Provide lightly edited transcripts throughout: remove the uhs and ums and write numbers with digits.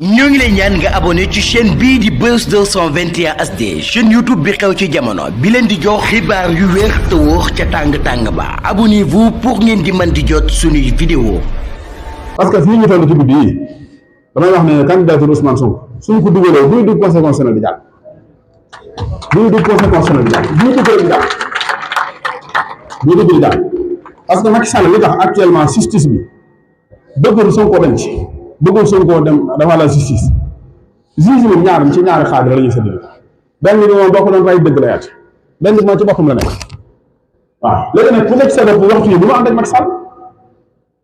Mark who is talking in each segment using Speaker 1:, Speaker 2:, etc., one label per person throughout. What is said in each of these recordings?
Speaker 1: ñoo ngi lay ñaan nga abonné ci chaîne bii di Buzz 221 HD chaîne YouTube bi xew ci jamono bi leen di jox xibaar yu wér te wóor ca tàng-tàng ba abonnez-vous pour ngeen di mën di jot suñuy vidéo
Speaker 2: parce que fii ñu toll ci guddi yi damay wax ne candidature Ousmane Sonko suñ ko dugalee buy dugg conseil constitutionnel di jàll buy dugg conseil constitutionnel di jàll buy dugg rek di jàll buy dugg di jàll parce que Macky Sall li tax actuellement justice bi bëggul Sonko dem ci bëggul Sonko dem dafa la justice juge bi ñaari xaaj la ñuy séddale benn bi moom boo ko doon rey dëgg la yaat benn bi moom ci boppam la nekk waaw léegi nag ku nekk sa bopp waxtu yi bu ma ànd ak Macky Sall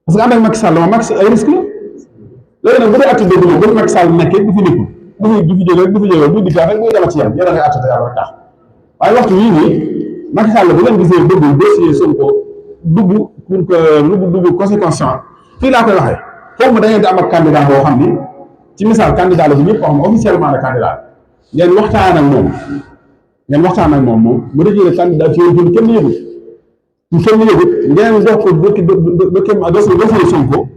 Speaker 2: parce que ànd ak Macky Sall moom Macky ay risque la léegi nag bu dee atti dëgg moom bu Macky Sall nekkee du fi nekkul du fi jóge rek du fi jóge bu dikkaat rek muy dama ci yam yéen a ngay attata yàlla rek tax waaye waxtu yii nii Macky Sall bu leen gisee bëggul dossier Sonko dugg pour que lu dugg conséquence fii laa koy waxee foofu mu da ngeen di am ak candidat boo xam ni ci misaal candidat la bu ñëpp wax officiellement le candidat ngeen waxtaan ak moom mu retiré candidat ci yow kenn yëgut ngeen jox ko dossier Sonko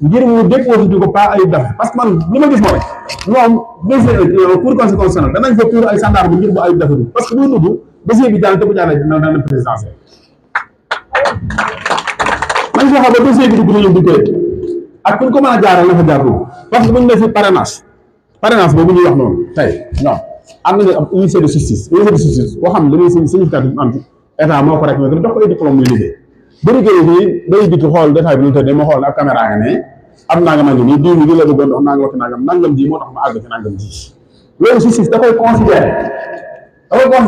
Speaker 2: ngir mu déposé ko pas ay daf parce que man li ma gis mooy moom dossier pour conseil constitutionnel danañ fa tuur ay gendarme ngir bu ay daf parce que buy dugg dossier bi jàll te bu jàllee dina présidentiel nañ fexe ba dossier bi dugg nañu duggee ak kuñ ko mën a jaaral na fa jaar dugg parce que bu ñu def fi parrainage boobu ñuy wax noonu tey ñoom am nañu am huissier de justice boo xam ne dañuy significatif am ci état moo ko rek mais jox ko ay diplôme muy liggéey bu liggéey fii day dikk xool détail bi ñu tëddee ma xool ak caméra nga ne am nangam ak nii diw bi li la bëggoon wax nangam ak nangam ji moo tax ma àgg ci nangam ji loolu justice da koy considéré day wax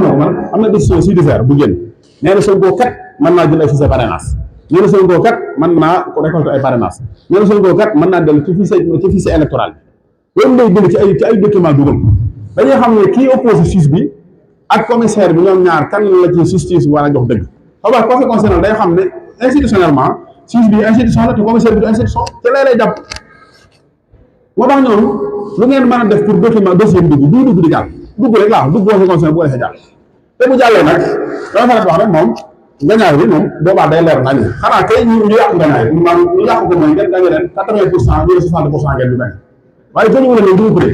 Speaker 2: na ko man am na décision judiciaire bu génn nee na Sonko kat mën naa jël ay fichier parrainage nee na Sonko kat mën naa ko récolter ay parrainage nee na Sonko kat mën naa dellu ci fichier électoral bi loolu lay bind ci ay document dugal dañuy xam ne kii opposé justice bi ak commissaire bi ñoom ñaar kan la ci justice war a jox dëgg xam nga conseil constitutionnel day xam ne institutionnellement juge bi institution la te commissaire bi du institution te lay jàpp moo tax ñoom lu ngeen mën a def pour dossier bi dugg di jàll dugg rek laa dugg conseil constitutionnel bu ko defee jàll te bu jàllee nag dama faral wax rek moom ngañaay bi moom boobaa day leer nañu xanaa kay ñu yàq ngañaay bi maanaam ñu yàq ko mooy ngeen gañe leen 80% ñu ne 60% ngeen di gañe waaye gañu leen du ko dee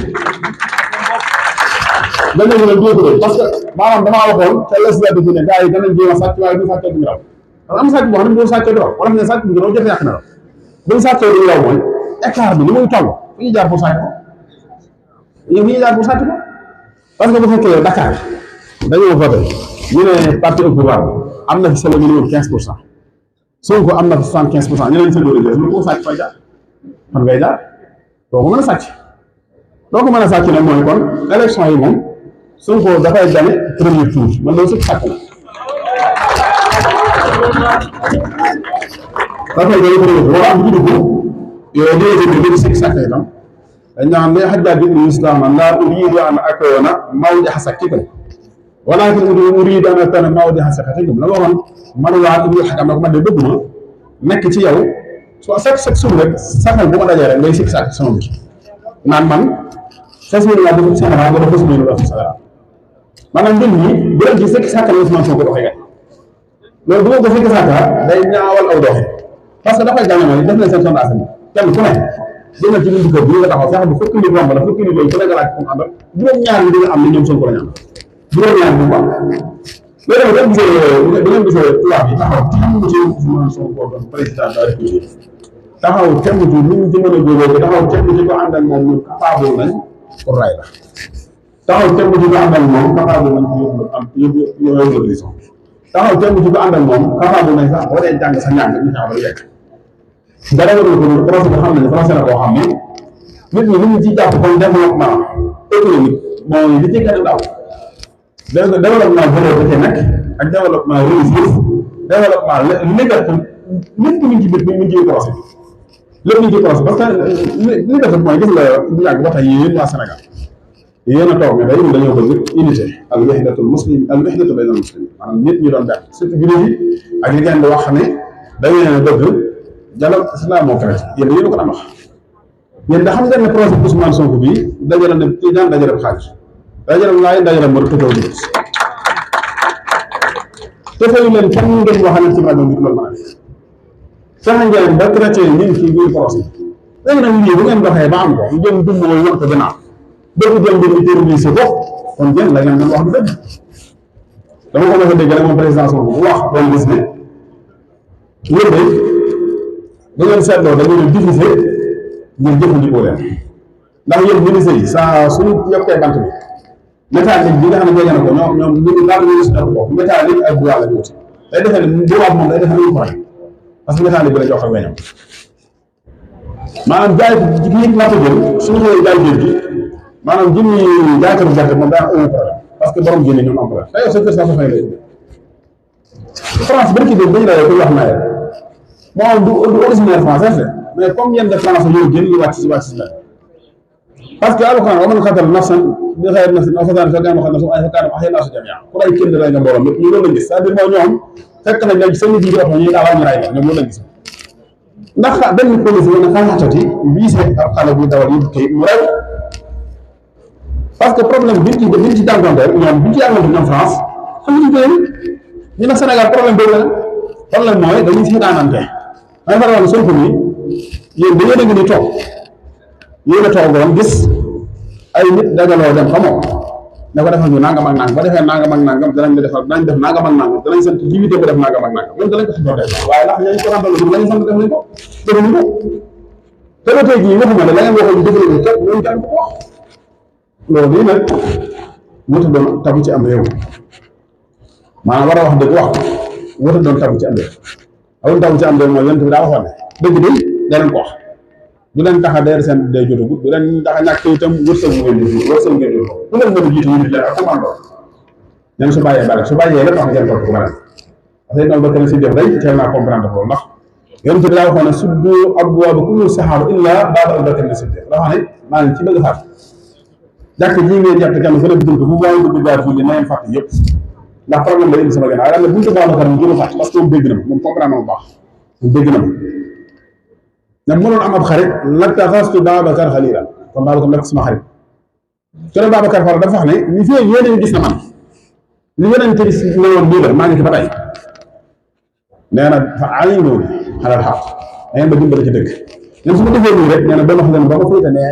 Speaker 2: parce que maanaam damaa waxoon ca législative bi ne gars yi danañ jéem a sàcc waaye du sàccee du ñu raw parce que am sàcc boo xam ne du sàccee du raw wala ne sàcc bi raw jëfe yàq na raw buñ sàccee du raw mooy écart bi ni muy toll fu ñuy jaar pour sàcc ko parce que bu fekkee Dakar dañoo voté ñu ne parti au pouvoir bi am na fi solo minimum 15% Sonko am na fi 75% ñu leen sa doole jël ñu ko sàcc fay jaar fan ngay jaar doo ko mën a sàcc nag mooy kon élection yi moom Sonko dafay gagné premier tour man loolu sëkk sàcc na dafay gagné premier tour wala am bu dugg yow dee sëkk sàcc itam dañ naan ne Hajjaaj ibn Islam laa uriidu an akuuna mawdi'a sakkikum walaakin uriidu an akuuna mawdi'a sakatikum la waxoon man waa ibnu Hakam nag man de bëgg ma nekk ci yow soo chaque jour rek saxal bu ma dajee rek ngay sikk sàkk sama mbir naan man fas yéene naa def Sénégal nga def fas yéene def Sénégal maanaam mbir mi bu leen ci sikk sàkk la Ousmane Sonko doxee loolu bu ma ko sikk sàkk day ñaawal aw doxe parce que dafay gànna mooy def nañ seen sondage bi kenn ku ne dina ci buntu kër bi nga taxaw fexe bu fukki nit romb la fukki nit loolu ku nekk laaj comme àndal juróom-ñaar yi dina am ne ñoom Sonko la ñu am juróom-ñaar bi quoi léegi nag da ngeen gisee tubaab yi taxaw temm ci Ousmane Sonko doon président de la République taxaw temm ci ni ñu ci mën a jógee taxaw temm ci ko àndal moom ñu capable nañ pour ray la taxaw temm ci ko àndal moom capable nañ yóbbu prison taxaw temm ci ko àndal moom capable nañ sax boo dee jàng sa njàng ñu taxaw ba yegg dara nga ko procès bi xam ne procès la boo xam ne nit ñi li ñu ciy jàpp kon développement économique mooy li ci gën a ndaw développement volonté nag ak développement religieux développement négatif lépp ñu ci biir ñu ci procès lépp ñu ci procès parce que li def mooy gis nga bu yàgg ba tey yéen waa Sénégal yéen a toog ne day dañoo bëgg unité al wahdatul muslim al wahdatu bayna al muslimin maanaam nit ñi doon benn surtout jullit yi ak li ngeen di wax ne da ngeen bëgg dialogue islamo-chrétien yéen yéen a ko daan wax yéen da xam ngeen ne projet Ousmane Sonko bi dajale na Tijaan dajale xaalis dajale laay dajale mën a tëjoo nit te fayu leen kenn ngeen wax ne ci rajo bi loolu mën a def fexe ngeen ba chrétien ñu ngi ci biir projet léegi nag lii bu ngeen doxee ba am ko mu jëm dund mooy wan ko gannaaw dëgg jëm bi terrorisé ko kon jën la ngeen doon wax du dëgg dama ko mos a dégg rek moom président Sonko bu wax doon gis ne yéen de da ngeen seetloo da ngeen a diffusé ngir jëfandikoo leen ndax yéen ministre yi saa suñu yokkee bant bi métallique bi nga xam ne jege na ko ñoom ñu ngi laata ñu si def ko métallique ak bois la ñu wuti day defee ne bois moom day defee ne ñu ko rek parce que métallique bi la jox ak weñam maanaam jaay gi natt jël suñu xëyee jaay jël gi maanaam jëmmi jaaykatu gerte moom daa am problème parce que borom jënd ñoom am problème te yow sa kër saa fa fay lay France barki bi dañu lay koy wax nawet moom du originaire français mais comme yenn de France ñoo jël ñu wàcc si parce que alxuraan wa man qatala nafsan bi ghayri nafsin aw fasaadin fil ardi fakaannamaa ahyaa an-naasa jamii'an ku rey kenn rey nga mbooloo mépp ñu loolu lañ gis c'est-à-dire mooy ñoom fekk nañ léegi seen nit yi di wax ñuy daawal ñu rey ñoom loolu lañ gis ndax benn police wala xaaxatati visé ab xale buy dawal yëpp kay mu rew parce que problème bi ñu ci jànkonteel ñoom bi ñu ci jànkonteel ñoom France xamuñu ko ñu ne Sénégal problème boobu la problème mooy dañuy seetaanante may faral di Sonko nii yéen da ngeen a ngi ni toog yéen a toogoon gis ay nit dajaloo dem fa moom ne ko defal ñu nangam ak nangam ba defee nangam ak nangam danañ la defal danañ def nangam ak nangam danañ sant limité bu def nangam ak nangam ñoom danañ ko si doon def waaye ndax ñooñu ko ràndal lañu sant def nañ ko defuñu ko te ba tey jii waxuma ne la ngeen waxoon dëgg la képp ñoom kenn ko wax loolu lii nag wuta doon tabu ci am réew maanaam war a wax dëgg wax wuta doon tabu ci am réew awul tabu ci am réew mooy yonent bi daa waxoon ne dëgg bi danañ ko wax du leen tax a deer seen day jotagut du leen tax a ñàkk itam wërsëg ngeen di wërsëg ngeen di du leen mën a jiite ñu di leen ak commando ñoom su bàyyee bale su bàyyee lépp wax ngeen toog ko bale parce que noonu ba kenn si def day teel naa comprendre loolu ndax yonent bi daa waxoon ne suddu abwaaba kulli saxaaba illaa baaba Abubakar Siddiq dafa ne maa ngi ci bëgg faat jàkk ji ngeen jàpp kenn ku ne buntu bu baax dugg jaar julli na ngeen fàtte yëpp ndax problème lay indi sama gën waaye daal buntu Babacar mu gën a fàtte parce que moom dégg na ma moom comprendre na ma baax moom dégg na ma ñoom mënoon am ab xarit lattaxastu Babacar xaliila kon Babacar nekk suma xarit te ne Babacar Fall dafa wax ne li fi yéen gis na man li yeneen tëri si ne woon bii la maa ngi ci ba tey nee na fa ayinu xalal xaq da ngeen ba dimbale ci dëgg ñun su ma defee nii rek nee na benn wax leen ba ma féete ne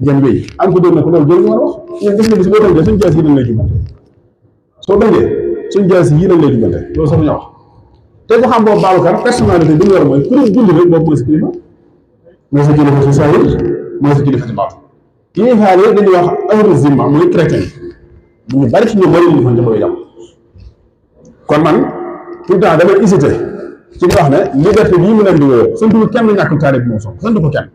Speaker 2: jën wéy am ko doon ne ko loolu jël nga war a wax ñun gis nga bis boo tënkee suñu jaas yi dañ lay jubante soo dëngee suñu jaas yi lañ lay jubante loolu sax ñu wax te ko xam boobu Babacar personnalité bi ñu war mooy ku ñu julli rek boobu mooy sa kilifa mooy sa kilifa ci sahir mooy sa kilifa ci baat yi ñuy xaar yëpp dañuy wax ahlu zimma muy chrétien bu ñu bari ci ñu bari ñu fa jëmale jàpp kon man tout le temps damay hésité ci wax ne liberté bii mu leen di woo sant ko kenn ñàkk taarif moom sax sant ko kenn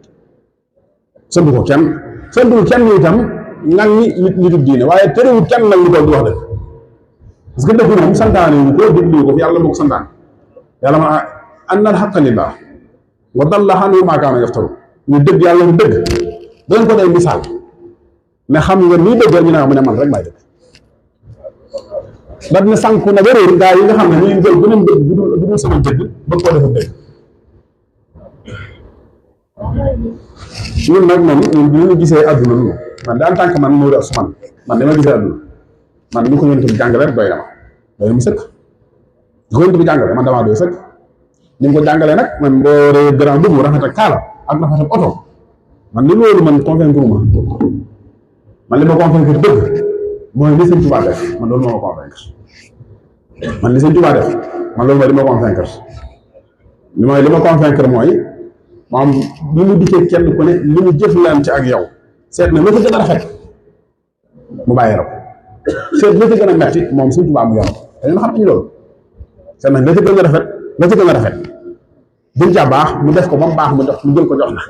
Speaker 2: sant ko kenn santul kenn itam nag ñi nitu diine waaye terewul kenn nag ñu doon di wax dëgg parce que dëgg moom santaane wu ko déglu ko fi yàlla moo ko santaan yàlla ma anna al haqqa lillah wa dalla anhum maa kaanu yaftaruun ñu dëgg yàlla mu dëgg dañ ko day misaal ne xam nga nii dëgg ñu ne mu ne man rek may dëgg dañ ne sànku na wéréer gaa yi nga xam ne ñu jël beneen dëgg bu dul sama dëgg ba koo defa dëgg ñun nag moom ñun bi ñu gisee àdduna nu man en tant que man Mourou Ousmane man dama gisee àdduna man ni ko yonent bi jàngale doy na ma doy na mu sëkk ni ko yonent bi jàngale man damaa doy sëkk ni mu ko jàngalee nag man boo ree grand bu rafet ak kaala ak rafet ak oto man li loolu man convaincre ma man li ma convaincre dëgg mooy li Sëñ Tuubaa def man loolu moo ma convaincre man li Sëñ Tuubaa def man loolu mooy li ma convaincre li ma convaincre mooy maanaam bi mu dikkee kenn ku ne li mu jëflante ak yow seet na la ci gën a rafet mu bàyyi la ko seet la ci gën a metti moom Sëñ Tuubaa mu yor te ñun xam nañu loolu seet nañ la ci gën a rafet la ci gën a rafet buñ ca baax mu def ko ba mu baax mu jël ko jox na